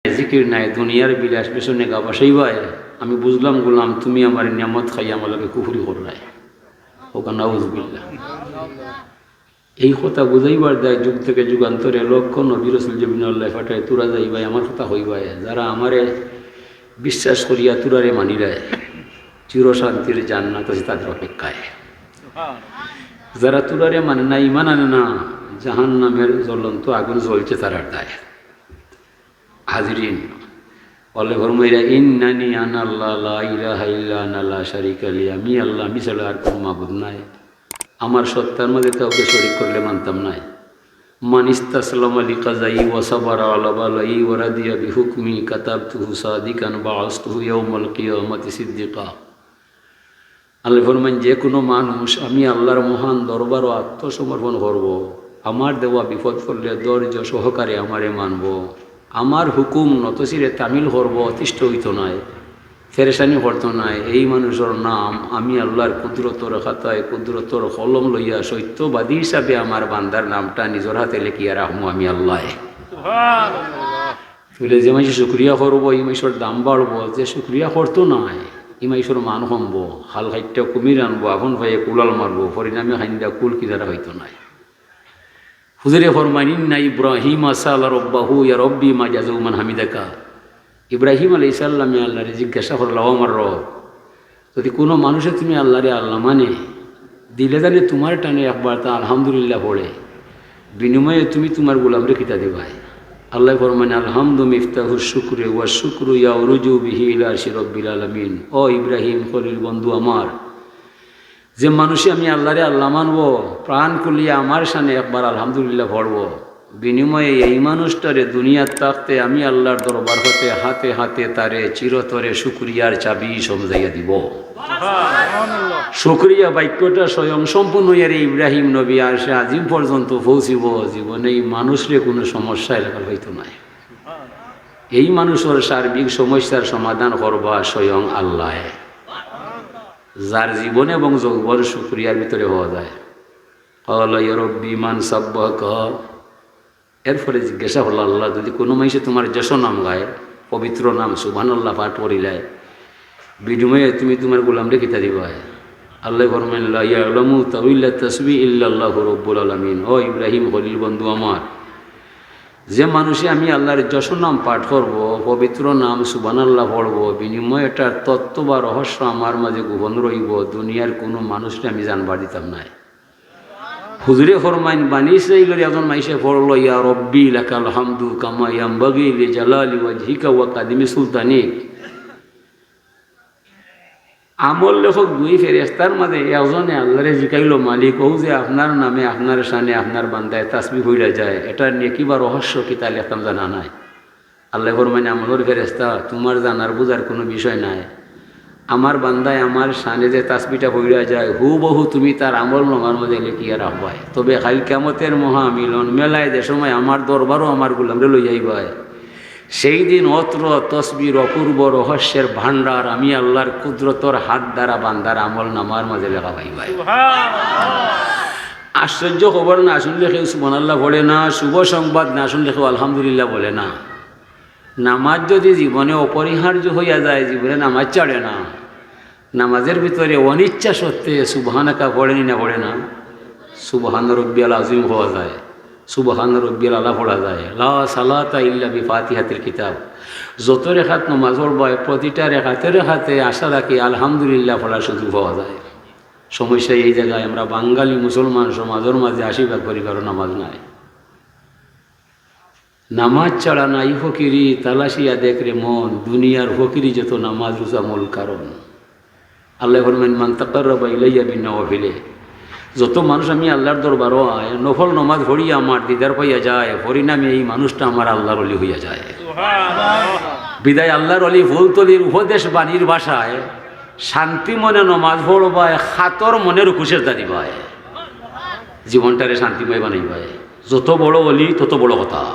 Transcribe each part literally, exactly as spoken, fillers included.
জিকির নাই, দুনিয়ার বিলাস ব্যসনে গা ভাসাইবায়। আমি বুঝলাম গোলাম, তুমি আমার নিয়ামত খাইয়া আমার লগে কুফরি করলায়। ওকা নাউজুবিল্লাহ। এই কথা বুঝাইবার দায় যুগ থেকে যুগান্তরে লক্ষ নবী রসুল জমিনো আল্লায় পাঠায়, তুরা যাইবায়, আমার কথা কইবায়। যারা আমারে বিশ্বাস করিয়া তুরারে মানিরায়, চিরশান্তির জান্নাত আছে তাদের অপেক্ষায়। যারা তুরারে মানে না, ইমান আনে না, জাহান্নামের জ্বলন্ত আগুন জ্বলছে তারার দায়। হাজিরিন, আল্লায় ফরমাইরা, "ইন্নানি আনা আল্লাহ, লা ইলাহা ইল্লা আনা, লা শারিকা লি।" আমি আল্লাহ, আমি ছাড়া আর কোনো মাবুদ নাই। আমার সত্তার মাঝে কাউকে শরিক করলে মানতাম নায়। "মান ইস্তাসলামা লিকাযাই ওয়া সাবারা আলা বালাই ওয়া রাদিয়া বিহুকমি কাতাবতুহু সাদিকান বাআসতুহু ইয়াউমাল কিয়ামাতি সিদ্দিকা।" আল্লায় ফরমাইন, যে কোনো মানুষ আমি আল্লাহর মহান দরবারো আত্মসমর্পণ করব, আমার দেওয়া বিপদ পড়লে ধৈর্য সহকারে আমারে মানব, আমার হুকুম নতশিরে তামিল করব, অতিষ্ঠ অইতো নায়, পেরেশানি করতো নায়, এই মানুষর নাম আমি আল্লাহর কুদরতর খাতায় কুদরতর কলম লইয়া সত্যবাদী হিসাবে আমার বান্দার নামটা নিজর হাতে লেখিয়া রাখমু আমি আল্লায়। বুলে, যে মাইনষে শুকরিয়া করব, ই মাইনষর দাম বাড়ব, যে শুকরিয়া করতো নায়, ই মাইনষর মান কমব, খাল কাইট্টা কুমির আনব, আপন পায়ে কুড়াল মারব, পরিণামে কাইন্দা কুল কিনারা অইতো নায়। হুজুরে ফরমাইন, "ইন্না ইব্রাহিমা সাআলা রাব্বাহু, ইয়া রাব্বি মা জাযাউ মান হামিদাকা।" ইব্রাহিম আলাইহিস সালামে আল্লাহরে জিজ্ঞাসা করলা, "ও আমার রব, যদি কোনো মানুষে তুমি আল্লাহরে আল্লাহ মানে, দিলে জানে তোমার টানে একবার তা আলহামদুলিল্লাহ পড়ে, বিনিময়ে তুমি তোমার গোলামরে কিতা দিবায়?" আল্লায় ফরমাইন, "আলহামদু মিফতাহুশ শুকরে ওয়া শুকরু ইয়াউরুজু বিহি ইলা আরশি রব্বিল আলামিন।" ও ইব্রাহিম খলিল বন্ধু আমার, যে মানুষে আমি আল্লাহরে আল্লাহ মানব, প্রাণ খুলিয়া আমার শানে একবার আলহামদুলিল্লাহ পড়ব, বিনিময়ে এই মানুষটারে দুনিয়াত থাকতে আমি আল্লাহর দরবার হতে হাতে হাতে তারে চিরতরে শুকরিয়ার চাবি সমঝাইয়া দিব। শুকরিয়া বাক্যটা স্বয়ং সম্পূর্ণ হইয়ারে ইব্রাহিম নবী আরশে আজিম পর্যন্ত পৌঁছিব। জীবনে এই মানুষরে কোনো সমস্যা এলাকার হইতো নায়। এই মানুষর সার্বিক সমস্যার সমাধান করবা স্বয়ং আল্লাহ। যার জীবন এবং যৌবন শুকরিয়ার ভিতরে হওয়া যায়। ক্বালা ইয়া রাব্বি মান সাব্বাহাকা। এরপরে জিজ্ঞাসা করলা, "আল্লাহ, যদি কোনো মাইনষে তোমার যশ নাম গায়, পবিত্র নাম সুবহানাল্লাহ পাঠ করিলায়, বিনিময়ে তুমি তোমার গোলামরে কিতা দিবায়?" আল্লায় ফরমাইন, "লা ইয়ালামু তাউইলা তাসবিহি ইল্লাল্লাহু রাব্বুল আলামিন।" ও ইব্রাহিম খলিল বন্ধু আমার, যে মানুষে আমি আল্লাহর যশ নাম পাঠ করব, পবিত্র নাম সুবহানাল্লাহ পড়ব, বিনিময়ে এটার তত্ত্ব বা রহস্য আমার মাঝে গোপন রইব, দুনিয়ার কোনো মানুষরে আমি জানবার দিতাম নায়। হুজুরে ফরমাইন, বানি ইসরাইলর একজন মাইনষে পড়ল, "ইয়া রব্বি লাকাল হামদু কামা ইয়ামবাগি লিজালালি ওয়াজহিকা ওয়া কাদিমি সুলতানিক।" আমল লেখক দুই ফেরেস্তার মাঝে একজনে আল্লাহরে জিকাইল, "মালিক, ও যে আপনার নামে, আপনার শানে, আপনার বান্দায় তাসবি পড়িয়া যায়, এটার নেকি বা রহস্য কিতা লেখতাম জানা নাই।" আল্লায় ফরমাইন, "আমলর ফেরেস্তা, তোমার জানার বুঝার কোনো বিষয় নাই। আমার বান্দায় আমার শানে যে তাসবিটা পড়িয়া যায়, হুবহু তুমি তার আমল নামার মাঝে লেখিয়া রাখবায়। তবে কাইল কিয়ামতের মহামিলন মেলায় যে সময় আমার দরবারো আমার গোলামরে লইয়া আইবায়, সেই দিন অত্র তসবির অপূর্ব রহস্যের ভাণ্ডার আমি আল্লাহর কুদরতর হাত দ্বারা বান্দার আমল নামার মাঝে লেখা পাইবায়।" আশ্চর্য খবর না শুনলে কেউ সুবহানাল্লাহ পড়ে না, শুভ সংবাদ না শুনলে কেউ আলহামদুলিল্লাহ বলে না। নামাজ যদি জীবনে অপরিহার্য হইয়া যায়, জীবনে নামাজ ছাড়ে না। নামাজের ভিতরে অনিচ্ছা সত্ত্বে সুবহানাকা পড়েনি না পড়ে না? সুবহান রব্বিয়াল আজিম হওয়া যায়, সুবহান রব্বিয়াল আলা পড়া যায়, লা সালাতা ইল্লা বিফাতিহাতিল কিতাব। যত রেখাত নামাজ পড়বায়, প্রতিটা রেখাতে রেখাতে আশা রাখি আলহামদুলিল্লাহ পড়ার সুযোগ পাওয়া যায়। সমস্যা এই জায়গায়, আমরা বাঙালি মুসলমান সমাজের মাঝে আশি ভাগ পরিবারও নামাজ নাই। নামাজ ছাড়া নাই ফকিরি, তালাশিয়া দেখ রে মন, দুনিয়ার ফকিরি যত নামাজ রোজা মূল কারণ। আল্লায় ফরমাইন, "মান তাকাররাবা ইলাইয়া বিন নওয়াফিলে।" যত মানুষ আমি আল্লাহর দরবারো আয়, নফল নামাজ পড়িয়া আমার দিদার পাইয়া যায়, পরিণামে এই মানুষটা আমার আল্লাহর ওলি হইয়া যায়। বিদায় আল্লাহর ওলি ফুলতলির উপদেশ বাণীর ভাষায়, "শান্তি মনে নামাজ পড়বায়, কাতর মনে রুকু সেজদা দিবায়।" জীবনটারে শান্তিময় বানাইবায়। যত বড় ওলি, তত বড় কথা।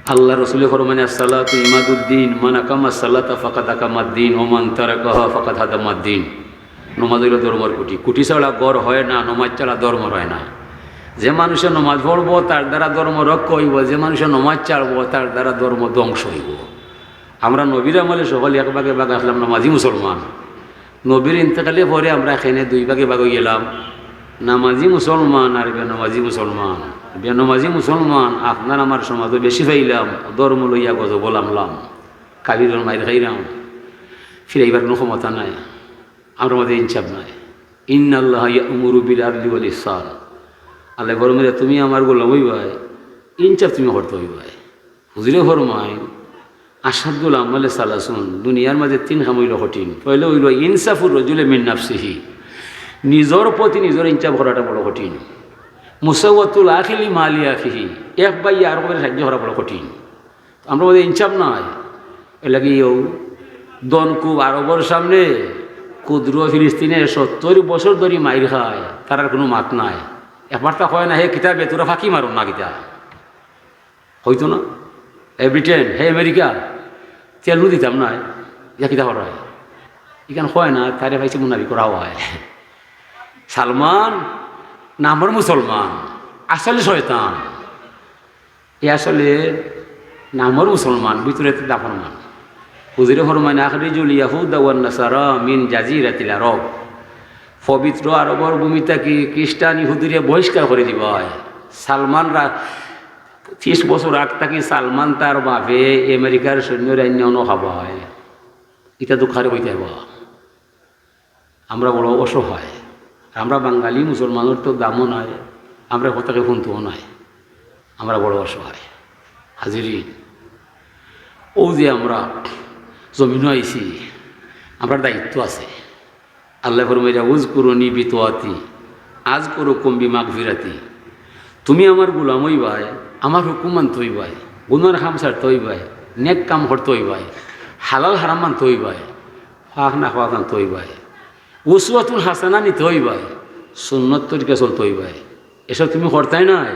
আল্লাহ রসুলে ফরমাইন, "আসসালাতু ইমাদুদ্দিন, মান আকামা সালাতা ফাকাদ আকামাদ্দিন, ওমান তারাকাহা ফাকাদ হাদামাদ্দিন।" নমাজ হইল ধর্মর খুঁটি। খুঁটি ছাড়া ঘর হয় না, নমাজ ছাড়া ধর্ম হয় না। যে মানুষে নমাজ পড়বো, তার দ্বারা ধর্ম রক্ষা অইবো, যে মানুষে নমাজ ছাড়বো, তার দ্বারা ধর্ম ধ্বংস অইবো। আমরা নবীর আমলে সকলে এক ভাগে ভাগ আছলাম নামাজি মুসলমান। নবীর ইন্তেকালে পরে আমরা এখানে দুই ভাগে ভাগ অইগেলাম, নামাজি মুসলমান আর বেনমাজি মুসলমান। বেনমাজি মুসলমান আপনার আমার সমাজো বেশি পাইলাম, ধর্ম লইয়া গজবো লামলাম, কাফিরর মাইর খাইলাম, ফিরাইবার কুনু ক্ষমতা নাই, আমরার মাঝে ইনসাফ নাই। ইন্নাল্লাহা ইয়া'মুরু বিল আদলি ওয়াল ইহসান। আল্লায় ফরমাইরা, তুমি আমার গোলাম অইবায়, ইনসাফ তুমি করতে অইবায়। হুজুরে ফরমাইন, আশাদ্দুল আমালে সালাসুন, দুনিয়ার মাঝে তিন কাম অইলো কঠিন। পয়লা অইলো ইনসাফুর রজুলে মিন নাফসিহি, নিজর প্রতি নিজর ইনসাফ করাটা বড় কঠিন। মুসাওয়াতুল আখি লি মালি আখিহি, এক ভাইয়ে আরক ভাইরে সাহায্য করা বড় কঠিন। আমরার মাঝে ইনসাফ নাই। এরলাগি অউ ধনকুব আরবর সামনে ক্ষুদ্র ফিলিস্তিনে সত্তইর বছর ধরি মাইর খায়, তারার কুনু মাত নাই। একবার তা কয় না, "হে কিতা বে, তোরা ফাঁকি মারো না কিতা?" কইতো না, "হে ব্রিটেন, হে আমেরিকা, তেল নু দিতাম না, ইয়া কিতা করায়?" ইখান কয় না, তারে পাইছে মুনাফিক করা অয়। সালমান নামর মুসলমান, আসলে শয়তান। এ আসলে নামর মুসলমান, ভিতরে তো নাফরমান। হুজুরে ফরমাইন, "আখরিজুল ইয়াহুদা ওয়ান নাসারা মিন জাজিরাতিল আরব।" পবিত্র আরবর ভূমি থাকি খ্রিস্টান ইহুদিরে বহিষ্কার করি দিবায়। সালমান রা-, তিশ বছর আগ থাকি সালমান তার বাপে আমেরিকার সৈন্যরে আইন্না অনো খাবায়। ইতা দুঃখারে কইতে অইবো। আমরা বড় অসহায়। আর আমরা বাঙালি মুসলমানর তো দামও নাই, আমরা কথা কেউ হুনতেও নাই, আমরা বড় অসহায়। হাজিরিন, অউ যে আমরা জমিনো আইছি, আমরার দায়িত্ব আছে। আল্লায় ফরমাইরা, "উযকুরুনি বিতাআতি, আযকুরুকুম বিমাগফিরাতি।" তুমি আমার গোলাম অইবায়, আমার হুকুম মানতে অইবায়, গুনার কাম ছাড়তে অইবায়, নেক কাম করতে অইবায়, হালাল হারাম মানতে অইবায়, পাক না পাক জানতে অইবায়, উসওয়াতুন হাসানা নিতে অইবায়, সুন্নত তরিকা চলতে অইবায়। এসব তুমি করতায় নায়,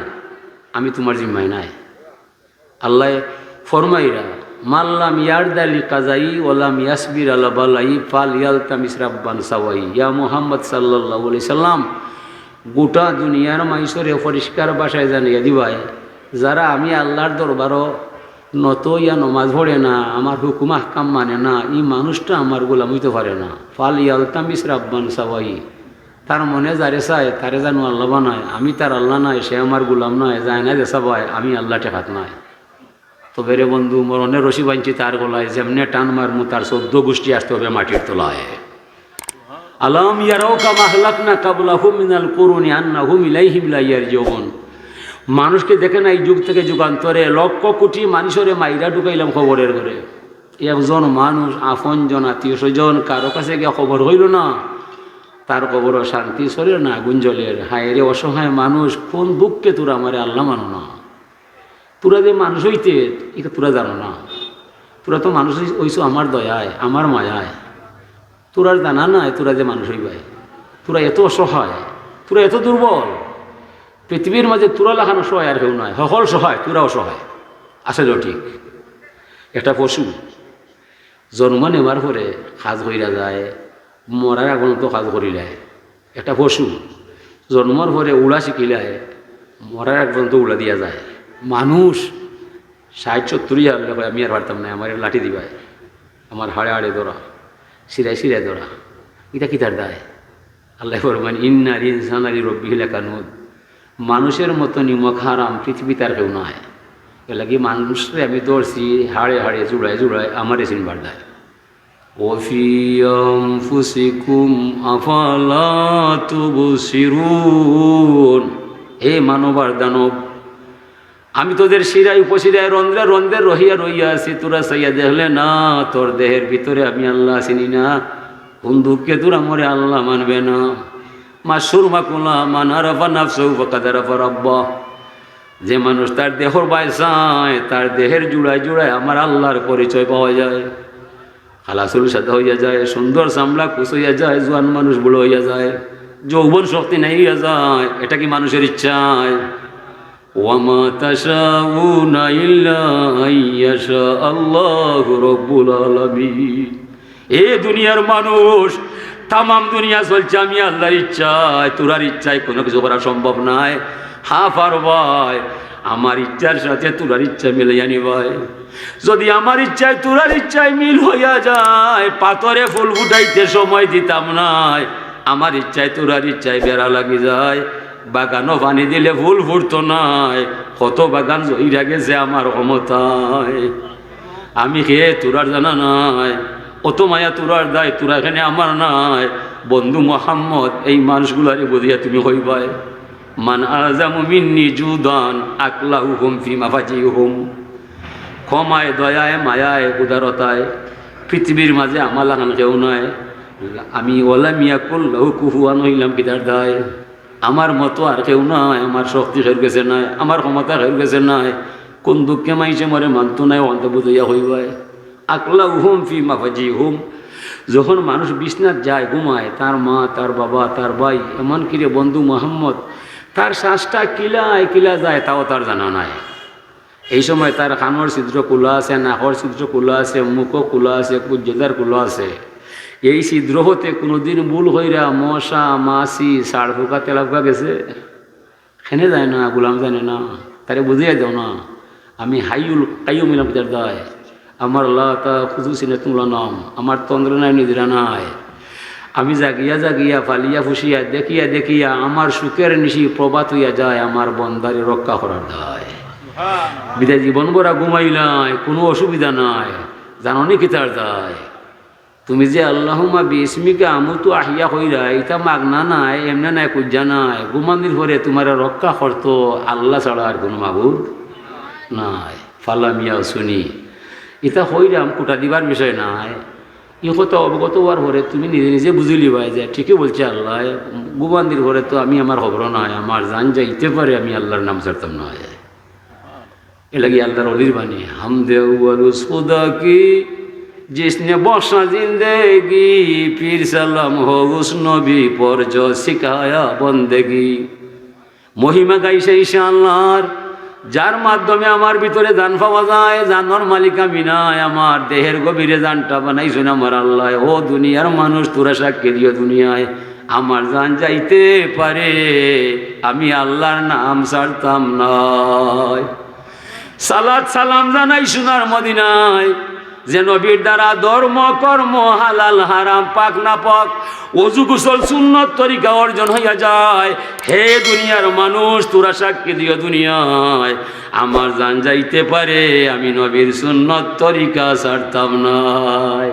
আমি তুমার জিম্মায় নাই। আল্লায় ফরমাইরা, "মান লাম ইয়ারদা লি কাজাই ওয়া লাম ইয়াসবির আলা বালাই ফাল ইয়ালতামিস রাব্বান সাওয়াই।" ইয়া মুহাম্মদ সাল্লাল্লাহু আলাইহি সাল্লাম, গোটা দুনিয়ার মাইনষরে পরিষ্কার ভাষায় জানাইয়া দিবায়, যারা আমি আল্লার দরবারো নত অইয়া নমাজ পড়ে না, আমার হুকুম আহকাম মানে না, ই মানুষটা আমার গোলাম অইতে পারে না। ফাল ইয়ালতামিস রাব্বান সাওয়াই, তার মনে যারে চায়, তারে জানু আল্লা বানায়। আমি তার আল্লা নায়, সে আমার গোলাম নায়, যায় না যেছা বায়, আমি আল্লা ঠেকাত নায়। তবে রে বন্ধু, মরণের রশি বানছি তার গলায়, যেমনে টান মারমু তার চৌদ্দ গুষ্টি আসতে অইবো মাটির তলায়। আলাম ইয়ারাও কাম আহলাকনা কাবলাহুম মিনাল কুরুনি আন্নাহুম ইলাইহিম লা ইয়ারজিউন। মানুষকে দেখে না, এই যুগ থেকে যুগান্তরে লক্ষ কোটি মানুষরে মাইরা ঢুকাইলাম কবরের ঘরে। একজন মানুষ, আপনজন, আত্মীয় স্বজন, কারো কাছে গিয়া খবর অইলো না, তার কবরো শান্তি ছড়ের না আগুন জ্বলের। হায় রে অসহায় মানুষ, কোন দুঃখে তোরা আমারে আল্লা মানো না? তোরা যে মানুষ অইতে, ইটা তোরা জানো না। তোরা তো মানুষ অই-, অইছো আমার দয়ায়, আমার মায়ায়। তোরার জানা নাই তোরা যে মানুষ অইবায়। তোরা এত অসহায়, তোরা এত দুর্বল। পৃথিবীর মাঝে তোরা লাখান অসহায় আর কেউ নাই। হকল সহায়, তোরা অসহায়। আসলে ঠিক। একটা পশু জন্ম নেওয়ার পরে কাজ কইরা যায়, মরার আগ পর্যন্ত কাজ করিলায়। একটা পশু জন্মর পরে উড়া শিখিলায়, মরার আগ পর্যন্ত উড়া দিয়া যায়। মানুষ ষাইট সত্তর ইয়া অইলে কয়, "আমি আর পারতাম না, আমারে লাঠি দিবায়, আমার হাড়ে হাড়ে ধরা, শিরায় শিরায় ধরা।" ইটা কিতার দায়? আল্লায় ফরমাইন, "ইন্নাল ইনসানা লিরাব্বিহি লাকানুদ।" মানুষের মতো নিমক হারাম পৃথিবীত আর কেউ নাই। এরলাগি মানুষরে আমি ধরছি হাড়ে হাড়ে, জুড়ায় জুড়ায়, আমারে চিনবার দায়। ওয়া ফি আনফুসিকুম আফালা তুবসিরুন। হে মানব আর দানব, আমি তোদের শিরায় উপশিরায়, রন্ধ্রে রন্ধ্রে রহিয়া রহিয়া আছি, তোরা চাইয়া দেখলে না, তোর দেহের ভিতরে আমি আল্লা আছি নি না? কোন দুঃখে তোরা আমারে আল্লা মানবে না? মাশহুর মাকুলা, মান আরাফা নাফসাহু ফাকাদ আরাফা রাব্বাহ। যে মানুষ তার দেহর বায় চায়, তার দেহের জুড়ায় জুড়ায় আমার আল্লার পরিচয় পাওয়া যায়। কালা চুল সাদা অইয়া যায়, সুন্দর চামড়া কুচ অইয়া যায়, জোয়ান মানুষ বুড়া অইয়া যায়, যৌবন শক্তি নাই অইয়া যায়। এটা কি মানুষের ইচ্ছায়? ওয়া মা তাশাউনা ইল্লা আন ইয়াশা আল্লাহু রাব্বুল আলামিন। এ দুনিয়ার মানুষ, তামাম দুনিয়া চলছে আমি আল্লার ইচ্ছায়, তোরার ইচ্ছায় কোনো কিছু করা সম্ভব নায়। হ্যাঁ পারবায়, আমার ইচ্ছার সাথে তোরার ইচ্ছা মিলাইয়া নিবায়। যদি আমার ইচ্ছায় তোরার ইচ্ছায় মিল হইয়া যায়, পাথরে ফুল ফুটাইতে সময় দিতাম নায়। আমার ইচ্ছায় তোরার ইচ্ছায় বেড়া লাগি যায়, বাগানো পানি দিলে ফুল ফুটতো নায়। কত বাগান জইরা গেছে আমার ক্ষমতায়। আমি কে তোরার জানা নাই, অত মায়া তোরার দায়, তোরা এখানে আমার নাই। বন্ধু মোহাম্মদ, এই মানুষগুলারে বুঝিয়া তুমি কইবায়, মান আ'যামু মিন্নি জুদান আকলাউহুম ফি মাফাজিহুম। ক্ষমায়, দয়ায়, মায়ায়, উদারতায় পৃথিবীর মাঝে আমার লাখান কেউ নাই। আমি ওয়ালাম ইয়াকুল লাহু কুফুয়ান অইলাম কিতার দায়। আমার মতো আর কেউ নাই, আমার শক্তি কেউর গেছে নাই, আমার ক্ষমতা কেউর গেছে নাই। কোন দুঃখে মাইনষে মরে মানতো নাই, অন্তে বুঝাইয়া কইবায়। আকলাউহুম ফি মাফাজিহুম। যখন মানুষ বিছনাত যায়, ঘুমায়, তার মা, তার বাবা, তার ভাই, এমনকি রে বন্ধু মোহাম্মদ, তার শ্বাসটা কিলায় কিলা যায়, তাও তার জানা নাই। এই সময় তার কানর ছিদ্র খোলা আছে, নাকর ছিদ্র খোলা আছে, মুখও খোলা আছে, কলিজার খোলা আছে। এই ছিদ্র হতে কোনোদিন ভুল কইরা মশা, মাছি, ছাড় পোকা, তেলাপোকা গেছে? কেনে যায় না, গোলাম জানে না, তারে বুঝাইয়া দেও না। আমি হাইয়ুল কাইয়ুম অইলাম কিতার দায়। আমার লা তাখুযুহু সিনাতুন ওয়ালা নাওম, আমার তন্দ্রা নাই, নিদ্রা নাই। আমি জাগিয়া জাগিয়া, ফালিয়া ফুসিয়া, দেখিয়া দেখিয়া, আমার সুখের নিশি প্রভাত হইয়া যায়, আমার বন্দারে রক্ষা করার দায়। বিদায় জীবন ভরা ঘুমাইলায়, কোনো অসুবিধা নাই। জানো নি কিতার দায়? তুমি যে আল্লাহুম্মা বিইসমিকা আমুতু ওয়া আহইয়া কইরায়, ইতা মাগনা নায়, এমনে নায়, কুজ্জা নায়। ঘুমানির পরে তুমারে রক্ষা করতো আল্লাহ ছাড়া আর কোনো মাবুদ নাই। ফালাম ইয়াসুনি। ইতা কইরাম, কুটা দিবার বিষয় নায়। ই কথা অবগত হওয়ার পরে তুমি নিজে নিজে বুঝিলিবায় যে ঠিকই বলছে আল্লাহ, ঘুমানির পরে তো আমি আমার খবরও নাই, আমার জান যাইতে পারে, আমি আল্লাহর নাম ছাড়তাম নায়। এর লাগি আল্লাহর অলির বাণী, হামদে আউয়াল উস খুদা কি, জিসনে বখশা জিন্দেগি, পীর সালাম হো উস নবী পর জো সিখায়া বন্দেগি। মহিমা গাইছে ইশা আল্লাহর, যার মাধ্যমে আমার ভিতরে জান পাওয়া যায়। জানর মালিক আমি নায়, আমার দেহের গভীরে জানটা বানাইছইন আমার আল্লাহ। ও দুনিয়ার মানুষ, তোরা সাক্ষী দিও দুনিয়ায়, আমার জান যাইতে পারে, আমি আল্লাহর নাম ছাড়তাম নায়। সালাত সালাম জানাই সোনার মদিনায়, যে নবীর দ্বারা ধর্ম কর্ম হালাল হারাম পাক না পাক, অজু গোসল সুন্নত তরিকা অর্জন হইয়া যায়। হে দুনিয়ার মানুষ, তোরা সাক্ষী দিও দুনিয়ায়, আমার জান যাইতে পারে, আমি নবীর সুন্নত তরিকা ছাড়তাম নায়।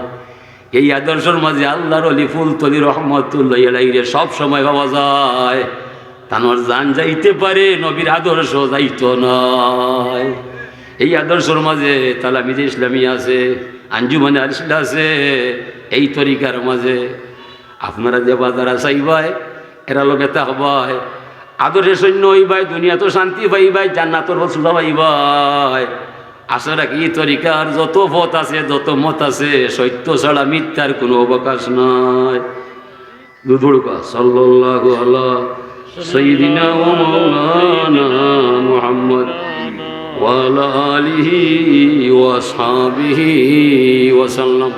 এই আদর্শর মাঝে আল্লাহর অলি ফুলতলি রহমতুল্লাহ আলাইহিরে সব সময় পাওয়া যায়। তানর জান যাইতে পারে, নবীর আদর্শ যাইতো নায়। এই আদর্শর মাঝে তালামিজে ইসলামী আছে, আঞ্জুমানে আরশিদ আছে, এই তরিকার মাঝে। আপনারা যে বাজারা চাইবায়, এরা লগে থাকবায়, আদর্শে সৈন্য হইবায়, দুনিয়া তো শান্তি পাইবায়, জান্নাতর পথ সোজা পাইবায়। আশা রাখি, ই তরিকার যত পথ আছে, যত মত আছে, সত্য ছাড়া মিথ্যার কোনো অবকাশ নাই। দুধুড়কা সাল্লাল্লাহু আলা সাইয়্যিদিনা ওয়া মাওলানা মুহাম্মদ ওয়া আলা আলিহি ওয়া আসহাবিহি ওয়া সাল্লাম।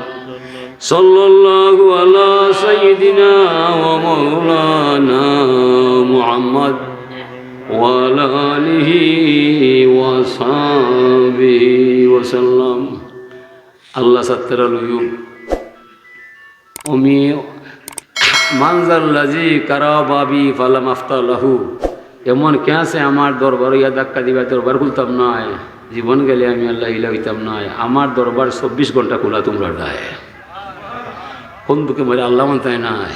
সাল্লাল্লাহু আলা সাইয়্যিদিনা ওয়া মাওলানা মুহাম্মদ ওয়া আলা আলিহি ওয়া সাহবিহি ওয়া সাল্লাম। আল্লাহ সাত্তারা লইও। আমি, মানজাল্লাজি কারা বাবি ফালাম আফতা লাহু। এমন কে আছে আমার দরবার ইয়া ধাক্কা দিবা, দরবার খুলতাম নায়। জীবন গেলে আমি আল্লাহ ইলা হইতাম নায়। আমার দরবার চব্বিশ ঘন্টা খোলা তুমরার দায়। কোন দুঃখে মরে আল্লাহ মানতায় নায়।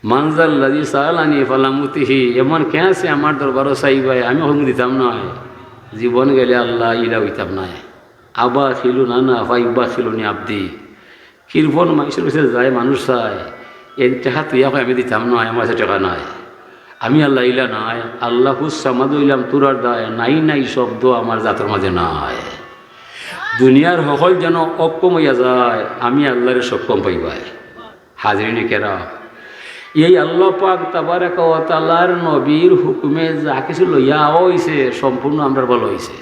মানজাল্লাজি সাআলানি ফালাম উতিহি। এমন কে আছে আমার দরবারও চাইবায়, আমি হুকুম দিতাম নায়। জীবন গেলে আল্লাহ ইলা হইতাম নায়। আবাখিলুন আনা ফাইবাখিলুনি আবদি। কৃপণ মানুষের কাছে যায়, মানুষ চায়, এর টেকা তুই এখন আমি দিতাম নায়, আমার কাছে টেকা নাই। আমি আল্লাহ ইলা নায়, আল্লাহুস সামাদ হইলাম তুরার দায়, নাই নাই শব্দ আমার জাতর মাঝে নাই। দুনিয়ার হকল যেন অক্ষম হইয়া যায়, আমি আল্লাহরে সক্ষম পাইবায়। হাজিরিনে কেরাম, এই আল্লাহ পাক তাবারাকা ওয়া তাআলার নবীর হুকুমে যা কিছু লইয়া আওয়া হইছে, সম্পূর্ণ আমরার ভালা হইছে।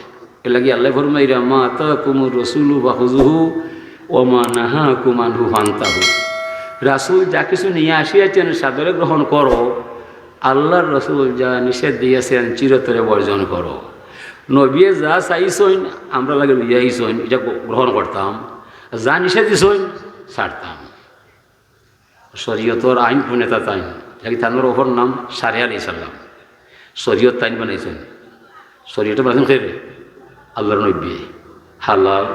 এর লাগি আল্লাহ ফরমাইরা, "মা আতাকুমুর রাসূলু ফাখুযুহু ওয়া মা নাহাকুম আনহু ফান্তাহু।" রাসূল যা কিছু নিয়া আসিয়াছেন, সাদরে গ্রহণ করো, আল্লাহর রসুল যা নিষেধ দিয়েছেন, চিরতরে বর্জন করো। নবীয়ে যা চাইছইন, আমরার লাগি লইয়া আইছইন, ইটা গ্র-, গ্রহণ করতাম। যা নিষেধ দিছইন, ছাড়তাম। শরীয়তর আইন প্রণেতা তাইন, লাগি তানর অপর নাম সারে আলাইহিস সালাম। শরীয়ত তাইন বানাইছইন। শরীয়ত বানাইছইন কে রে? আল্লাহর নবীয়ে। হালাল,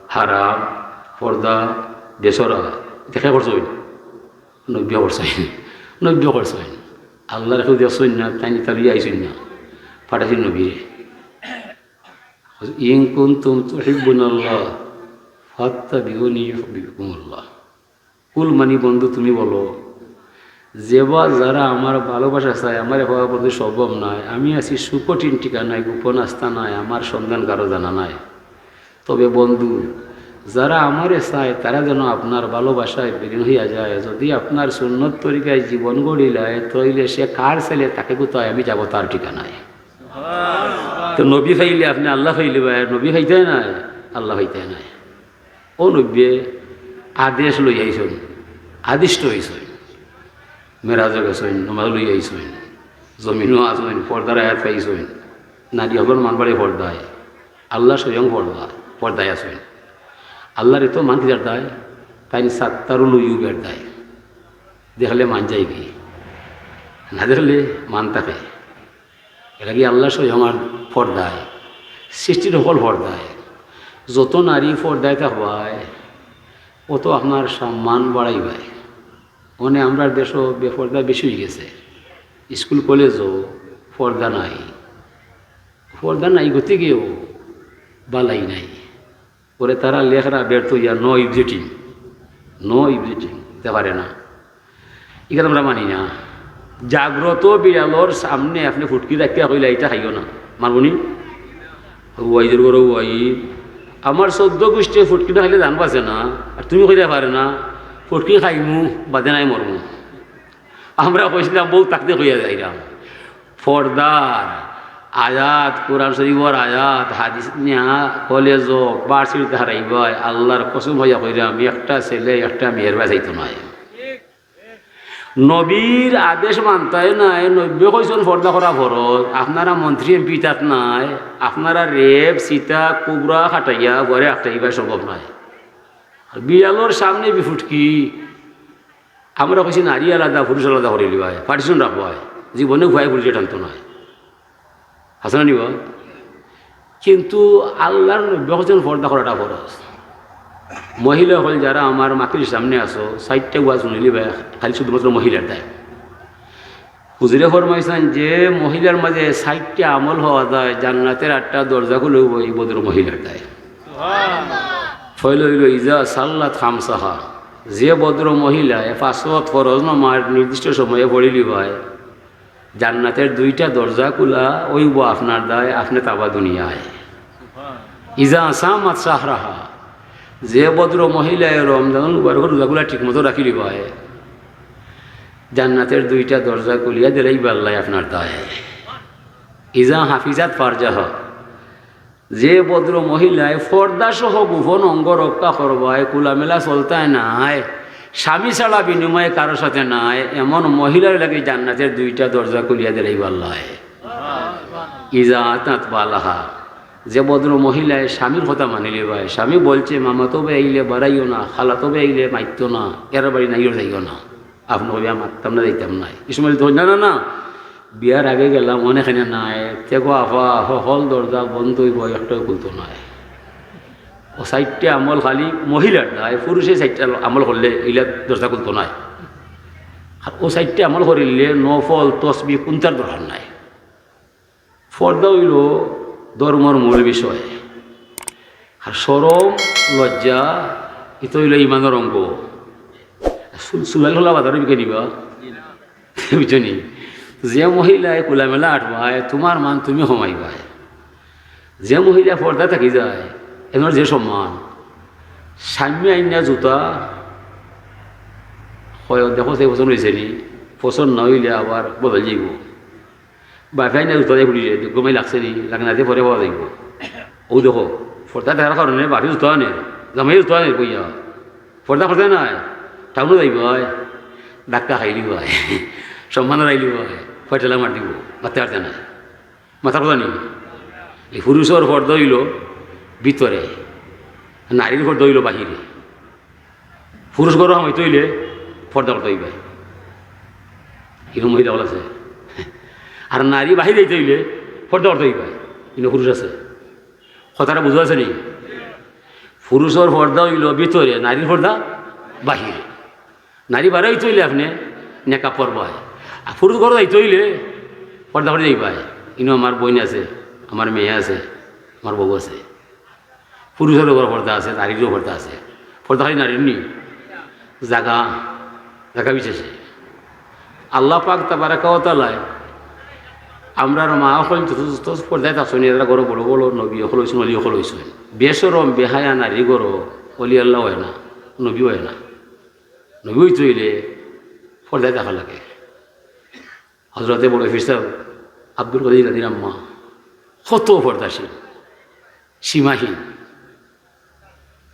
হারাম, পর্দা, বেসরা, ইটা কে করছইন? নবীয়ে করছইন। নবীয়ে করছইন। আল্লাহর কেউ দেখছইন না, তাইন ইতা লইয়া আইছইন না। পাঠাইছইন নবীরে। ইন কুনতুম তুহিব্বুনাল্লাহ ফাত্তাবিউনি ইউহিব্বুকুমুল্লাহ। কুল মানি বন্ধু, তুমি বলো, যেবা যারা আমার ভালোবাসা চায়, আমারে পাওয়া বন্ধু সম্ভব নয়, আমি আছি সুকঠিন ঠিকানায়, গোপন আস্তানায়, আমার সন্ধান কারো জানা নাই। তবে বন্ধু, যারা আমারে চায়, তারা যেন আপনার ভালোবাসায় বিলীন হইয়া যায়। যদি আপনার সুন্নত তরিকায় জীবন গড়িলায়, তইলে সে কার ছেলে, তাকে কোথায় আমি যাব তার ঠিকানায়। তো নবী পাইলে আপনে আল্লাহ পাইলে ভাই, নবী পাইতে নাই, আল্লাহ পাইতে নাই। ও নবীয়ে আদেশ লই আইছইন, আদিষ্ট হইছইন, মেরাজও গেছইন, নমাজ লই আইছইন, জমিনও আছইন, পর্দার আয়াত পাইছইন, নারী হকলর মান বাড়ে পর্দায়, আল্লাহ স্বয়ং পর্দা, পর্দায় আছইন। আল্লাহর এত মান কিতার দায়, তাইন সাত্তারুল উয়ুবের দায়। দেখলে মান যায় কি, না দেখলে মান থাকে। এর লাগি আল্লাহ স্বয়ং আর পর্দায়, সৃষ্টির হকল পর্দায়। যত নারী পর্দায় থাকবায়, অত আপনার সম্মান বাড়াইবায়। মানে আমরার দেশও বেপর্দা বেশি হয়ে গেছে, স্কুল কলেজও পর্দা নাই, পর্দা নাই গতিকেও বালাই নাই। পরে তারা লেখরা ব্যর্থ হইয়া no exiting, no exiting দিতে পারে না। ইখান আমরা মানি না। জাগ্রত বিড়ালর সামনে আপনে ফুটকি রাখিয়া কইলা, "ইটা খাইও না।" মানবো নি? ওয়াইদের ঘরো ওয়াই, আমার চোদ্দ গোষ্ঠী ফুটকি না খাইলে জান বাঁচে না, আর তুমি কইতে পারে না, "ফুটকি খাইমু, বাদে নাই মরমু।" আমরা কইছিলাম, বউ থাকতে কইয়া যাইলাম। পর্দার আয়াত, কোরআন শরীফর আয়াত, হাদিস নিয়া কলেজও, ভার্সিটিতে হারাইবায়, আল্লাহর কসম হইয়া কইরাম, একটা ছেলে একটা মেয়ের বায় যাইতো নায়। নবীর আদেশ মানতায় নায়, নবী কইছইন পর্দা করা ফরজ। আপনারা মন্ত্রী এমপি তাত নাই, আপনারা রেপ, চিতা, কুবরা খাটাইয়া ঘরে আটকাইবা সম্ভব নায়। আর বিড়ালর সামনে বিফুটকি, আমরা কইছি নারী আলাদা, পুরুষ আলাদা করিলিবায়, পার্টিশন রাখবায়, জীবনে উপায় পুলিশে টানতো নায়। হাসানা নিবা। কিন্তু আল্লাহর নবী কইছইন পর্দা করাটা ফরজ। মহিলা হকল যারা আমার মাহফিলর সামনে আছো, চাইরটা ওয়াজ হুনিলিবায়, খালি শুধুমাত্র মহিলার দায়। হুজুরে ফরমাইছইন, যে মহিলার মাঝে চাইরটা আমল হওয়া যায়, জান্নাতের আটটা দরজা খুলে অইবো ই ভদ্র মহিলার দায়। পয়লা অইলো, ইজা সাল্লাত খামসাহা, যে ভদ্র মহিলায় পাঁচ ওয়াক্ত ফরজ নামাজ নির্দিষ্ট সময়ে পড়িলিবায়, জান্নাতের দুইটা দরজা খুলা অইবো আপনার দায়, আপনে থাকবা দুনিয়ায়। ইজা সামাত শাহরাহা, যে ভদ্র মহিলায় রমজান মুবারকর রোজাগুলা ঠিকমতো রাখিলিবায়, জান্নাতের দুইটা দরজা খুলিয়া দিলাইবা আল্লায় আপনার দায়। ইজা হাফিজাত ফারজাহা, যে ভদ্র মহিলায় পর্দা সহ গোপন অঙ্গ রক্ষা করবায়, খোলামেলা চলতায় নায়, স্বামী ছাড়া বিনিময়ে কারোর সাথে নায়, এমন মহিলার লাগি জান্নাতের দুইটা দরজা খুলিয়া দিলাইবা আল্লায়। ইজা আতাত বালাহা, যে ভদ্র মহিলায় স্বামীর কথা মানিলিবায়, স্বামী বলছে, "মামাতো ভাই আইলে বাড়াইও না, খালাতো ভাই আইলে মাইতো না, এর বাড়ি নাইও যাইও না।" আপনে কইবা, "মাততাম না, যাইতাম না।" ই সময় তো, "না, না, না, বিয়ার আগে গেলাম, অনেকখানে নাই, দেখো আফা, হকল দরজা বন্ধ অইবো, একটাও খুলতো নায়।" ও চাইরটা আমল খালি মহিলার দায়, পুরুষে চাইরটা আমল করলে ইলা দরজা খুলতো নায়। আর ও চাইরটা আমল করিলে নফল, তসবি কুনটার দরকার নাই। পর্দা অইলো ধর্মর মূল বিষয়। আর শরম, লজ্জা, ইতা অইলো ইমানর অঙ্গ। চুল-, চুলাইল খোলা বাজারো বিকে নিবা? বুঝছো নি? যে মহিলায় খোলামেলা আটবায়, তুমার মান তুমি কমাইবায়। যে মহিলা পর্দা থাকি যায়, এনর যে সম্মান। স্বামী আইনা জুতা, কয়, "দেখো, সে পছন্দ অইছে নি, পছন্দ না অইলে আবার বদল যাইবো।" বাপে আইনা জুতা দিয়া ফুটি যায়, "দেখো, মাই লাগছে নি, লাগে না, তে পরে পাওয়া যাইবো।" ও দেখো, পর্দা থাকার কারণে বাপে জুতা আনে, জামাই জুতা আনে কইয়া। পর্দা করতে নায়, টাউনো যাইবায়, ধাক্কা খাইলিবায়, সম্মান হারাইলিবায়। ফয়টালা মার দিব, মারতে পারতে না। মাথার কথা নি? এই পুরুষর পর্দা অইলো ভিতরে, নারীর পর্দা অইলো বাহিরে। পুরুষ ঘরো হামাইতে অইলে পর্দা করতে অইবায়, ইনো মহিলা অকল আছে। আর নারী বাহিরে যাইতে অইলে পর্দা করতে অইবায়, ইনো পুরুষ আছে। কথাটা বুঝা আছে নি? পুরুষর পর্দা অইলো ভিতরে, নারীর পর্দা বাহিরে। নারী বারইতে অইলে আপনে নেকাব পরবায়, আর পুরুষ ঘরো যাইতে অইলে পর্দা করি যাইবায়। ইনো আমার বইন আছে, আমার মেয়ে আছে, আমার বউ আছে। পুরুষরও পর্দা আছে, নারীরও পর্দা আছে। পর্দা খালি নারীর নি, জাগা, জাগা বিশেষে। আল্লাহ পাক তাবারাকা ওয়া তাআলায় আমরার মা অকল যত, যত পর্দায় থাকছইন, এরা ঘরো বড় বড় নবী অকল অইছইন, অলি অকল অইছইন। বেশরম, বেহায়া নারী ঘরো অলি আল্লাহ অয় না, নবী অয় না। নবী অইতে অইলে পর্দায় থাকা লাগে। হজরতে বড় পীর সাহেব আব্দুল কাদির জিলানীর আম্মা কত পর্দাশীল, সীমাহীন।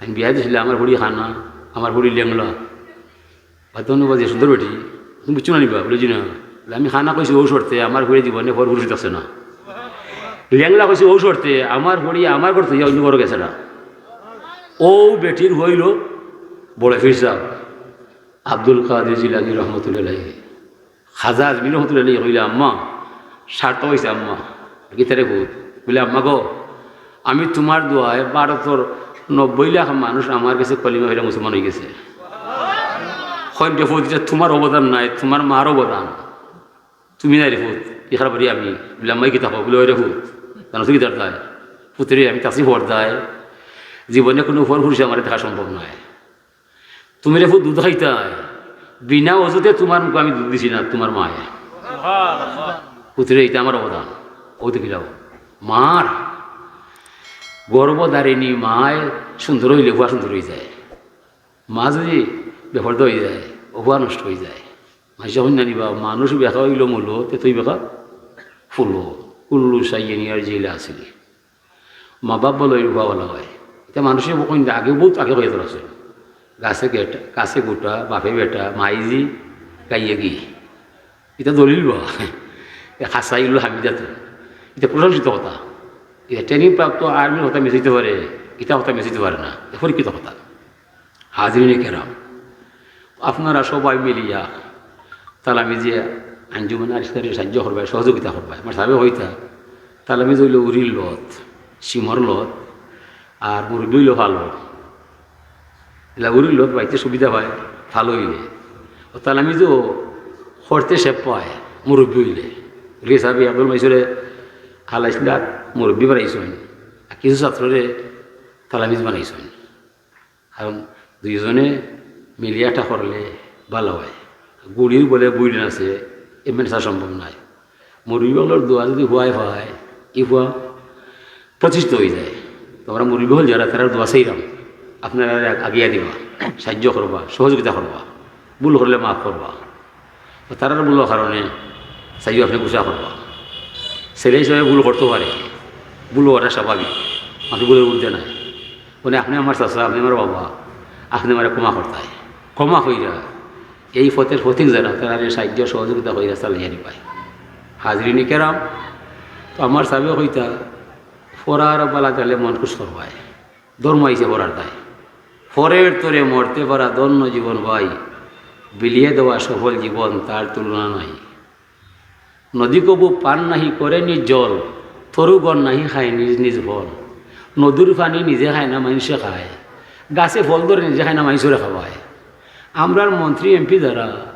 আমি বিয়া দিছিলাম, আমার ফুড়ি কানা, আমার ফুড়ি লেংলা। বাদ অনুবাদ যে সুন্দর বেটি, তুমি বুঝছো না নিবা? বলে, "জি না।" বলে, "আমি কানা কইছি অউ শর্তে, আমার ফুড়ি জীবনে পর পুরুষ দেখছে না।" লেংলা কইছি অউ শর্তে, আমার ফুড়ি আমার ঘর থাকি অন্য ঘরো গেছে না। অউ বেটির অইলো বড় পীর সাহেব আব্দুল কাদির জিলানী রহমতুল্লাহ আলাইহি। খাজা আজমির রহমতুল্লাহ আলাইহি কইলা, "আম্মা, সার্থক অইছে আম্মা।" কিতারে ফুত? বলে, "আম্মা গো, আমি তুমার দোয়ায় ভারতর নব্বই লাখ মানুষ আমার গেছে কলিমা পড়িয়া মুসলমান অইগেছে।" কইন রে ফুত, ইটা তুমার অবদান নায়, তুমার মার অবদান। তুমি নায় রে ফুত, ইখার বাড়ি আমি। বলে, "আম্মা, ই কিতা কও?" বলে, "অয় রে ফুত, জানো তো কিতার দায়? ফুতরে আমি তাসি পর্দায়, জীবনে কুনু পর পুরুষে আমারে দেখা সম্ভব নায়।" তুমি রে ফুত দুধ খাইতায়, বিনা অজুতে তুমার মুখো আমি দুধ দিছি না, তুমার মায়ে। পুতরে, ইটা আমার অবদান। অউ দেখিলাও, মার গর্ভধারিণী মায় সুন্দর অইলে ফুয়া সুন্দর অইযায়, মা যুদি বেপর্দা অইযায়, অউ ফুয়া নষ্ট অইযায়। মানষে কইন না নি বা, মানুষ বেকা অইলো মূলো, তে তুই বেকা ফুলো। কুল্লু শাইইন ইয়ারজি ইলা আসলি। মা বাপ বলো এই রূপাওয়ালা অয়। ইটা মানষে কইন আগে, বউত আগে কইয়া ধরছে। গাছে গেটা, গাছে গুটা, বাপে বেটা, মাই ঝি, গাইয়ে ঘি। ইটা দলিল বা। এ হাসাইল হামিদাত। ইটা প্রশংসিত কথা। ইটা ট্রেনিং প্রাপ্ত আর্মির কথা মিশাইতে পারে, ইটা কথা মিশাইতে পারে না। এ পরীক্ষিত কথা। হাজিরিনে কেরাম, আপনারা সবাই মিলিয়া তালামিজে আঞ্জুমান আলিস্তারে সাহায্য করবায়, সহযোগিতা করবায়। আমার সাবে কইতা, তালামিজ অইলো উরির লত, শিমর লত, আর মুরব্বি অইলো ফালো। ইলা উরির লত বাইতে সুবিধা পায়, ফালো অইলে। অউ তালামিজও করতে শেপ পায়, মুরব্বি অইলে। গতিকে সাবে আব্দুল মাইসুরে হালাইসলাত মুরব্বি বানাইছইন, আর কিছু ছাত্ররে তালামিজ বানাইছইন। কারণ দুইজনে মিলিয়া ইটা করলে ভালা অয়। গুড়ির বলে বুইড় নাচে, এমনে নাচা সম্ভব নায়। মুরব্বি অকলর দোয়া যুদি ফুয়ায় পায়, ই ফুয়া প্রতিষ্ঠিত অইযায়। তো আমরা মুরব্বি অকল যারা, তারার দোয়া চাইরাম, আপনারা আগিয়া দিবা, সাহায্য করবা, সহযোগিতা করবা, ভুল করলে মাফ করবা। তো তারার ভুলর কারণে চাইও আপনে গুসা করবা। ছেলে হিসাবে ভুল করতে পারে, ভুল অওয়াটা স্বাভাবিক, মানষে ভুলর ঊর্ধ্বে নায়। মানে, আপনে আমার চাচা, আপনে আমার বাবা, আপনে আমারে ক্ষমা করতায়। ক্ষমা কইরা এই পথর পথিক যারা, তারারে সাহায্য সহযোগিতা কইরা চালাইয়া নিবায়। হাজিরিনে কেরাম, তো আমার সাবে কইতা, পড়ার বালা থাকলে মন খুশ করবায়। ধর্ম আইছে পড়ার দায়। পরের তরে মরতে পারা ধন্য জীবন ভাই, বিলিয়ে দেওয়া সফল জীবন তার তুলনা নাই। নদী কবু পান নাহি করে নিজ জল, তরুগণ নাহি খায় নিজ নিজ ফল। নদীর পানি নিজে খায় না, মানষে খায়। গাছে ফল ধরে নিজে খায় না, মানষরে খাওয়ায়। আমরার মন্ত্রী এমপি যারা,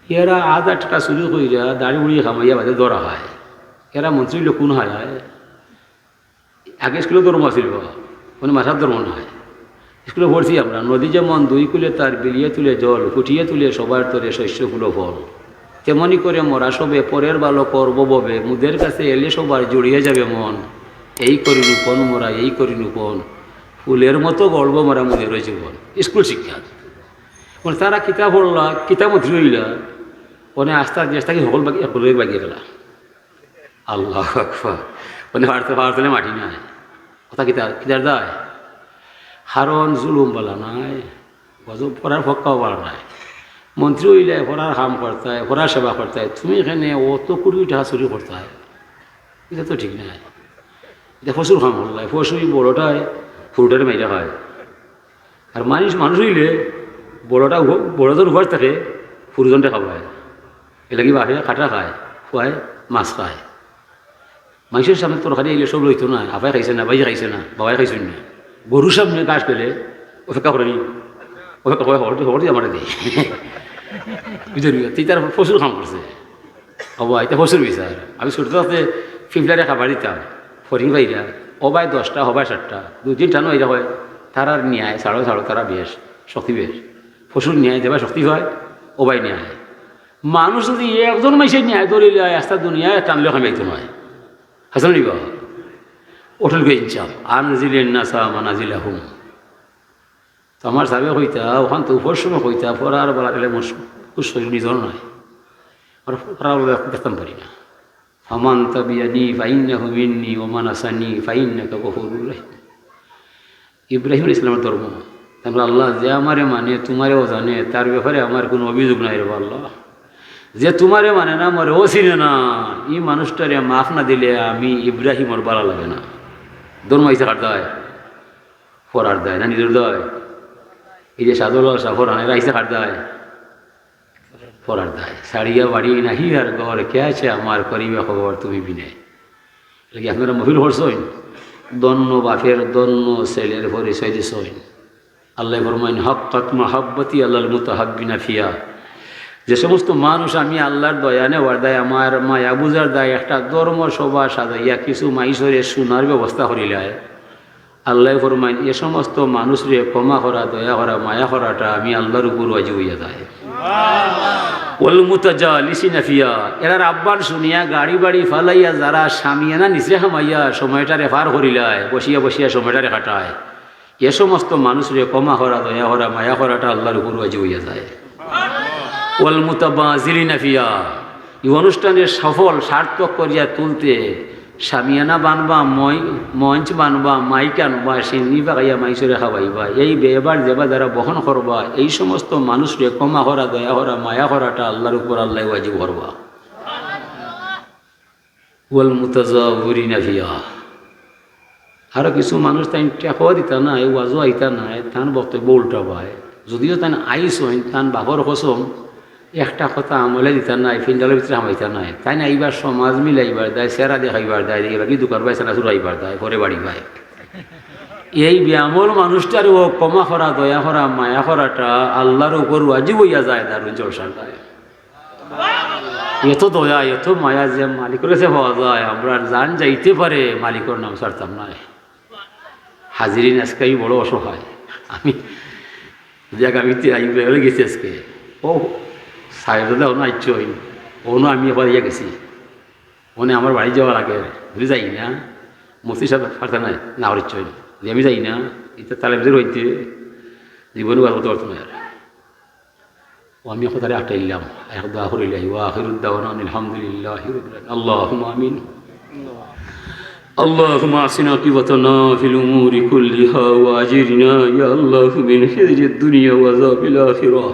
এরা আধা টাকা চুরি কইরা দাড়ি উড়িয়ে খামাইয়া বাদে ধরা খায়। এরা মন্ত্রী অইলে কুন হালায়? আগে স্কুলো ধর্ম আছিল বাবা, মানে মাথার ধর্ম নায়। স্কুলো পড়ছি আমরা, নদী যেমন দুই কূলে তার বিলিয়ে তুলে জল, ফুটিয়ে তুলে সবার তরে শস্য ফুল ও ফল, তেমনি করে মরা সবে পরের ভালো করব ভবে, মুদের কাছে এলে সবার জুড়িয়ে যাবে মন। এই করি রোপণ মরা, এই করি রোপণ, ফুলের মতো গড়ব মরা মুদেরও জীবন। স্কুল শিক্ষা। মানে তারা কিতা পড়লা, কিতা মন্ত্রী অইলা, মানে আস্তা দেশ থাকি হকল বাকি, এক বাকি গেলা। আল্লাহু আকবার। মানে পারতে, পারতে মাটি নায়। কথা কিতা, কিতার দায়? কারণ জুলুম বালা নায়, গজব করার ফক্কাও বালা নায়। মন্ত্রী অইলায়, ফরার কাম করতায়, ফরার সেবা করতায়, তুমি কেনে অত কুটি কুটি টেকা চুরি করতায়? ইটা তো ঠিক নায়। ইটা পশুর কাম করলায়, পশু ই বড়টায় হুরুটারে মাইরা খায়। আর মানুষ, মানুষ অইলে বড়টা উপ-, বড়জন উপাস থাকে, হুরুজনরে খাওয়ায়। এরলাগি বাপে কাটা খায়, পুয়ায় মাছ খায়। মানষর সামনে তরকারি আইলে সব লইতো নায়, আফায় খাইছে না, ভাইয়ে খাইছে না, বাবায় খাইছইন না। গরুর সামনে ঘাস পেলে অপেক্ষা করে নি, অপেক্ষা করে, "হকলটি, হকলটি আমারে দে।" বুঝছইন নি? তে ইতা পশুর কাম করছে। অবা, ইতা পশুর বিচার। আমি ছুটো থাকতে পিপলারে খাবার দিতাম, ফড়িং পাইরা, অবায় দশটা, হবায় সাতটা, দুই তিনটা নয়, ইতা কয়, "তারার ন্যায়, ছাড়ো, ছাড়ো, তারা বেশ, শক্তি বেশ।" পশুর ন্যায় যেবায় শক্তি পায়, অবায় ন্যায়। মানুষ যদি একজন মানষে ন্যায় ধরিলায়, আস্তা দুনিয়ায় টানলে কামাইতো নায়। হাছানি বা? অটল গই ইনসাফ। আনজিলিন নাসা মানাজিলাহুম। তো আমার সাবে কইতা, অখান তো উপর সময় কইতা, ফরার বালা গেলে মুশ-, খুশ অইল নিজর নায়। আর ফরার বালা দেখতাম পারি না। ফামান তাবিআনি ফাইন্নাহু মিন্নি ওয়া মান আসানি ফাইন্নাকা গফুরুর রহিম। ইব্রাহিম আলাইহিস সালামর ধর্ম। তারপর আল্লাহ, যে আমারে মানে, তুমারেও জানে, তার ব্যাপারে আমার কুনু অভিযোগ নাই রে আল্লাহ। যে তুমারে মানে না, মরেও চিনে না, ই মানুষটারে মাফ না দিলে আমি ইব্রাহিমর বালা লাগে না। ধর্ম আইছে কার দায়? ফরার দায় না নিজর দায়? এই যে শাহজালাল শাহ ফরান, এরা আইছে কার দায়? ফরার দায়। ছাড়িয়া বাড়ি নাহি আর ঘর, কে আছে আমার করিবে খবর তুমি বিনে। এরলাগি আপনারা মহফিল করছইন, ধন্য বাপের ধন্য ছেলের পরিচয় দিছইন। আল্লায় ফরমাইন, "হাক্কাত মাহাব্বতি আলাল মুতাহাব্বিনা ফিয়া।" যে সমস্ত মানুষ আমি আল্লার দয়া নেওয়ার দায়, আমার মায়া বুঝার দায় একটা ধর্ম সভা সাজাইয়া কিছু মাইষরে সুনার ব্যবস্থা করিলায়, আল্লায় ফরমাইন, এ সমস্ত মানুষরে ক্ষমা করা, দয়া করা, মায়া করাটা আমি আল্লার উপর ওয়াজিব অইয়া যায়। ওয়াল মুতাজালিসিনা ফিয়া, এরার আহ্বান শুনিয়া গাড়ি বাড়ি ফালাইয়া যারা শামিয়ানা নিচে হামাইয়া সময়টারে পার করিলায়, বসিয়া বসিয়া সময়টারে কাটায়, এ সমস্ত মানুষরে ক্ষমা করা, দয়া করা, মায়া করাটা আল্লার উপর ওয়াজিব অইয়া যায়। ওয়াল মুতাবাজিলিনা ফিয়া, ই অনুষ্ঠানরে সফল সার্থক করিয়া তুলতে শামিয়ানা বানবা, মই-, মঞ্চ বানবা, মাইক আনবা, সিন্নি পাকাইয়া মাইষরে খাওয়াইবা, এই ব্যয়ভার যেবা যারা বহন করবা, এই সমস্ত মানুষরে ক্ষমা করা, দয়া করা, মায়া করাটা আল্লার উপর আল্লায় ওয়াজিব করবা। ওয়াল মুতাজাওয়িরিনা ফিহা। আরো কিছু মানুষ তাইন টেকাও দিতা নায়, ওয়াজও আইতা নায়, তান বক্তব্য উল্টা পায়। যদিও তাইন আইছইন, তান বাপর কসম, একটা কথা আমলে দিতা নায়, পিন্ডালর ভিতরে হামাইতা নায়। তাইন আইবার সমাজ মিলাইবার দায়, চেহারা দেখাইবার দায়, এবাকি দোকান বায়, চানাচুর খাইবার দায়, পরে বাড়ি বায়। এই বেআমল মানুষটারেও ক্ষমা করা, দয়া করা, মায়া করাটা আল্লার উপর ওয়াজিব অইয়া যায় দারুল জলসার দায়। এত দয়া, এত মায়া যে মালিকর গেছে পাওয়া যায়, আমরার জান যাইতে পারে, মালিকর নাম ছাড়তাম নায়। হাজিরিন, আজকে আমি বড় অসহায়। আমি যে আগামীতে আইব, বেরোয় গেছি আজকে। ও, সাহেব দাদা, ওনো আইচ্ছইন, ওনো আমি আবার ইয়া গেছি। ওনে আমার বাড়ি যাওয়ার আগে, বুঝি যাই না, মুফতি সাহেব পারতা নায়, না করিচ্ছইন। যে আমি যাই না, ইতা তালেবদের হইতে জীবনে বার করতে পারতো না আর। ও আমি কথাটা আটাইলাম, এক দোয়া করিলাই, ওয়া আখিরুদ দাওয়ানা আনিল হামদুলিল্লাহি রাব্বিল আলামিন। আল্লাহুম্মা আমিন। اللهم أحسن عاقبتنا في الأمور كلها وأجرنا يا الله من خزي الدنيا وعذاب الآخرة.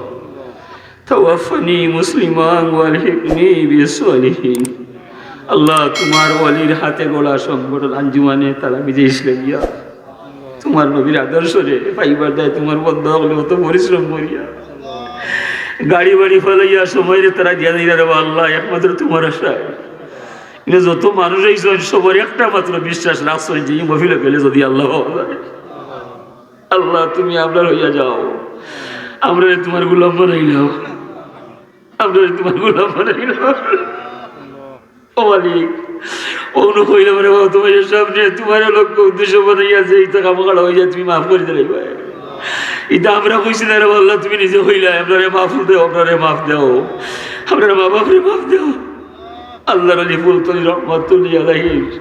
توفني مسلما وألحقني بالصالحين. আল্লাহ, তুমার ওলির হাতে গড়া সংগঠন আঞ্জুমানে তালামিজে ইসলামিয়া, তুমার নবীর আদর্শরে পাইবার দায় তুমার বন্দা অকলে অত পরিশ্রম করিয়া গাড়ি বাড়ি ফালাইয়া সময়রে তারা দিয়া দিলা রে আল্লাহ, একমাত্র তুমার আশায়। ইনো যত মানুষ আইছইন, সবর একটা মাত্র বিশ্বাস রাখছইন যে ই মহফিলো গেলে যদি আল্লাহ পাওয়া যায়। আল্লাহ, তুমি আমরার অইয়া যাও, আমরারে তুমার গোলাম বানাইলাও, আমরারে তুমার গোলাম বানাইলাও। ও মালিক, অনো কইলাম রে বাবা, তুমার সামনে তুমার লক্ষ্য উদ্দেশ্য বানাইয়া যে ইতা কাম করা অইয়া তুমি মাফ করি দিলাইবায়। ইতা আমরা কইছি না রে আল্লাহ, তুমি নিজে কইলায়, আমরারে মাফ দেও, আমরারে মাফ দেও, আমরার মা বাপরে মাফ দেও। আল্লাহর আলী ফুলতলি রহমাতুল্লাহি আলাইহির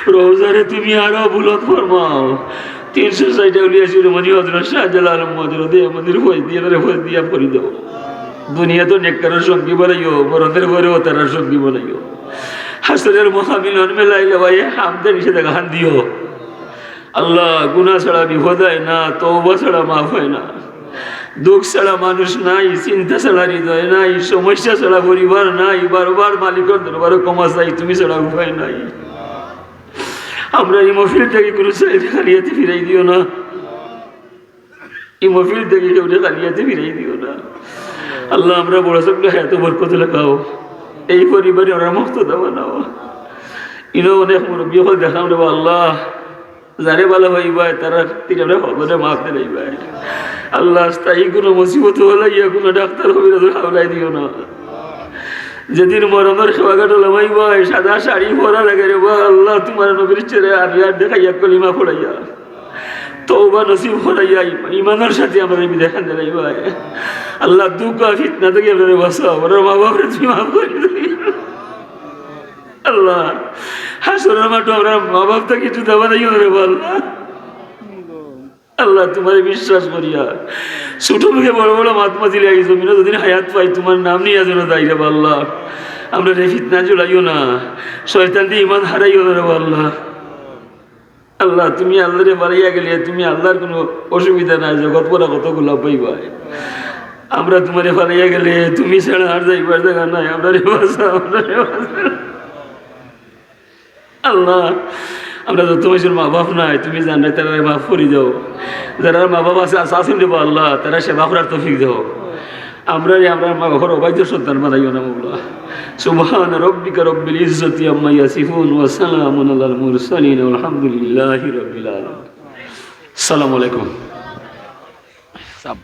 রওজারে তুমি আরো বুলন্দ ফরমাও। তিনশো ষাইট আউলিয়া শিরোমণি হযরত শাহজালাল আলম মজরুদে মন্দির ফয়েজ দিয়া, ফয়েজ দিয়া ভরি দাও। দুনিয়াত নেককারর সঙ্গী বানাইও, মরণের পরেও তারার সঙ্গী বানাইও। হাশরের মহামিলন মেলায় লওয়াইয়া হামদে নিষেধাজ্ঞা হান দিও। আল্লাহ, গুনাহ ছাড়া বিপদ হয় না, তওবা ছাড়া মাফ হয় না। দুঃখ ছাড়া মানুষ নাই, চিন্তা ছাড়া হৃদয় নাই, সমস্যা ছাড়া পরিবার নাই। বারবার মালিকর দরবারে ক্ষমা চাই, তুমি ছাড়া উপায় নাই। আমরা এই মহফিল থাকি কুনু ছেলেরে খালি আতে ফিরাই দিও না, এই মহফিল থাকি কেউরে খালি আতে ফিরাই দিও না। আল্লাহ, আমরার বড় ছোটরে হায়াতো বরকত লাগাও, এই পরিবারে আমরারে মুক্তদা বানাও। ইনো অনেক মুরব্বি অকল দেখলাম রে বা আল্লাহ, যারে ভালা পাইবায়, তারার খাতিরে আমরার হকলরে মাফ দিলাইবায়। আল্লাহ, স্থায়ী কুনু মুসিবত অইলে ইয়া কুনু ডাক্তার কবিরাজর হাওলায় দিও না। যেদিন মরণর খেওয়াঘাটো লামাইবায়, সাদা শাড়ি পরা লাগে রে বা আল্লাহ, তুমার নবীর চেহারা আবিয়ার দেখাইয়া কলিমা পড়াইয়া তওবা নসিব করাইয়া ইমা-, ইমানর সাথে আমরারে বিদায় খান দিলাইবায়। আল্লাহ, দুঃখ আর ফিতনা থাকি আমরারে বাঁচাও, আমরার মা বাপরে তুমি মাফ করি দিও। আল্লাহ, হাশরর মাঠো আমরার মা বাপ থাকি জুদা বানাইও না রে বা আল্লাহ। আল্লাহ, তুমারে বিশ্বাস করিয়া ছোট মুখে বড় বড় মাত মাতিলে এই জমিনো যতদিন হায়াত পাই তুমার নাম নিয়া যেন যাই রে বা আল্লাহ। আমরারে ফিতনা জুড়াইও না, শয়তান দি ইমান হারাইও না রে বা আল্লাহ। আল্লাহ, তুমি আল্লাহরে ফালাইয়া গেলে তুমি আল্লাহর কুনু অসুবিধা নাই, জগৎ ভরা কতগুলা পাইবায়। আমরা তুমারে ফালাইয়া গেলে তুমি ছাড়া আর যাইবার জাগা নাই, আমরারে বাঁচাও, আমরারে বাঁচাও। আল্লাহ, আমরা যত মানুষর মা বাপ নাই, তুমি জানো, তারারে মাফ করি দাও। যারার মা বাপ আছে, আছে, আছেন রে বা আল্লাহ, তারার সেবা করার তৌফিক দাও। আমরারে আমরার মা বাপর অবাধ্য সন্তান বানাইও না মৌলা। سبحان ربك رب العزة عما يصفون وسلام على المرسلين والحمد لله رب العالمين. আসসালামু আলাইকুম। সাব।